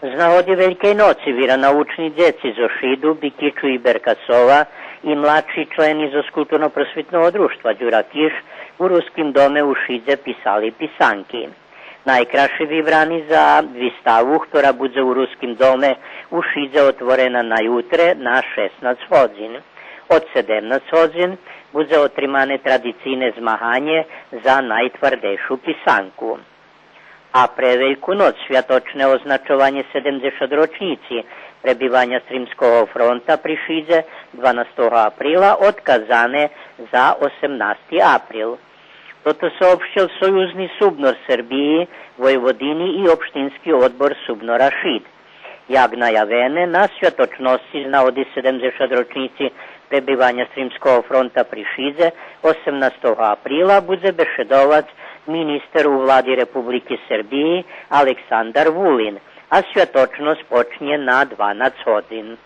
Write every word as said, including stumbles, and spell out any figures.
З нагоди Велькей ноци виронаучни дзеци зо Шиду, Бикичу и Беркасова и младши члени зоз Културно-просвитного дружтва Дюра Киш у Руским доме у Шидзе писали писанки. Найкраше вибрани за виставу, хтора будзе у Руским доме у Шидзе отворена на ютре на шеснац годзин. Од седемнац годзин будзе отримане традицийне змаганє за найтвардейшу писанку. А пре Вельку ноц святочне означованє седемдзешат рочнїци пребиваня Стримского фронта при Шидзе дванастого априла одказане за осемнасти април. Тото сообщел Союзни субнор Сербиї, Войводини и Општински одбор Субнора Шид. Як наявене, на святочносци з нагоди седемдзешат рочнїци пребиваня Стримского фронта при Шидзе осемнастого априла будзе бешедовац министер у влади Републики Сербиї Александар Вулин, а святочносц почнє на дванац годзин.